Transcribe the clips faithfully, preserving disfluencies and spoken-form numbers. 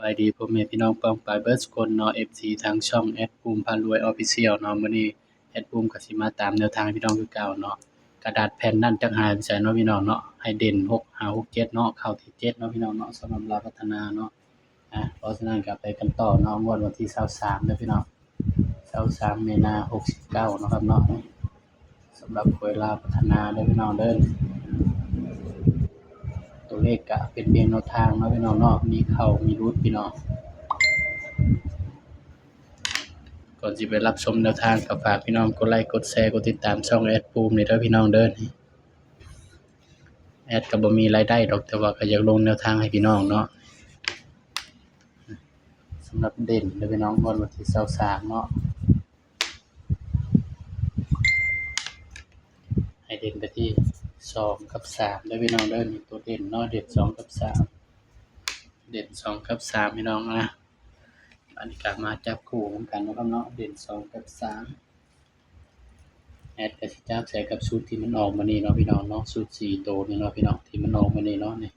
บายดีพ่อแม่พี่น้องป้องปายเบิดสุคนเนาะ เอฟซี ทางช่องแอดภูมิพารวย Official เนาะ มื้อนี้แอดภูมิก็สิมาตามแนวทางพี่น้องคือเก่าเนาะ กระดาษแผ่นนั้นจักหายไปไสเนาะพี่น้องเนาะ ให้เด่นหก หา หก เจ็ด เนาะ เข้าที่เจ็ดเนาะพี่น้องเนาะ สำหรับลาวพัฒนาเนาะ อ่ะ เพราะฉะนั้นก็ไปกันต่อเนาะ งวดวันที่ซาวสามเด้อพี่น้อง ซาวสาม มีนา หกสิบเก้าเนาะครับเนาะ สำหรับหวยลาวพัฒนาเด้อพี่น้องเด้อ ตัวเลขก็เป็นเพียงแนวทางเนาะพี่น้องเนาะ มีเข้ามีหลุดพี่น้อง ก่อนสิไปรับชมแนวทางก็ฝากพี่น้องกดไลค์กดแชร์กดติดตามช่องแอดภูมินี่เด้อพี่น้องเด้อ แอดก็บ่มีรายได้ดอก แต่ว่าก็อยากลงแนวทางให้พี่น้องเนาะ สำหรับเด่นเด้อพี่น้อง งวดวันที่ซาวสามเนาะ ให้เด่นไปที่สองกับสามเด้อพี่น้องเด้อ นี่ตัวเด่นเนาะ เด่นสองกับสาม เด่นสองกับสามพี่น้องนะ อันนี้ก็มาจับคู่นำกันเนาะครับเนาะ เด่นสองกับสาม แอดก็สิจับใส่กับชุดที่มันออกมานี่เนาะพี่น้องเนาะ ชุดสี่ตัวนี่เนาะพี่น้อง ที่มันออกมานี่เนาะ นี่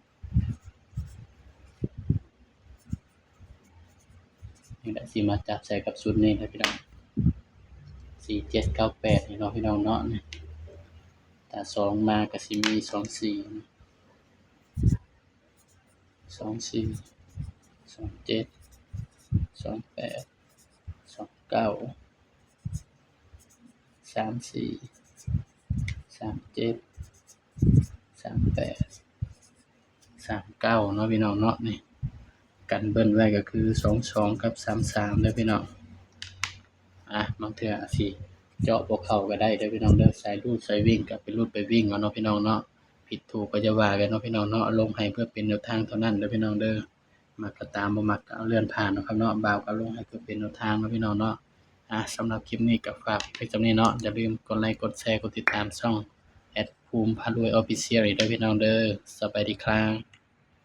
นี่แหละสิมาจับใส่กับชุดนี้นะพี่น้อง สี่เจ็ดเก้าแปด นี่เนาะพี่น้องเนาะ นี่ ถ้าสองมาก็สิมี สองสี่ สองสี่ สองเจ็ด สองแปด สองเก้า สามสี่ สามเจ็ด สามแปด สามเก้า เนาะพี่น้องเนาะ นี่ กันเบิ้ลไว้ก็คือ สองสอง กับ สามสาม เด้อพี่น้อง อ่ะ บางเทื่ออาจสิเจาะบ่เข้าก็ได้เด้อพี่น้องเด้อ สายรูดสายวิ่งก็ไปรูดไปวิ่งเอาเนาะพี่น้องเนาะ ผิดถูกก็อย่าว่ากันเนาะพี่น้องเนาะ ลงให้เพื่อเป็นแนวทางเท่านั้นเด้อพี่น้องเด้อ มักก็ตาม บ่มักก็เอาเลื่อนผ่านเนาะครับเนาะ บ่าวก็ลงให้เพื่อเป็นแนวทางเนาะพี่น้องเนาะ อ่ะ สำหรับคลิปนี้ก็ฝากเพียงเท่านี้เนาะ อย่าลืมกดไลค์กดแชร์กดติดตามช่องแอดภูมิพารวย Official อีกเด้อพี่น้องเด้อ สบายดีครับ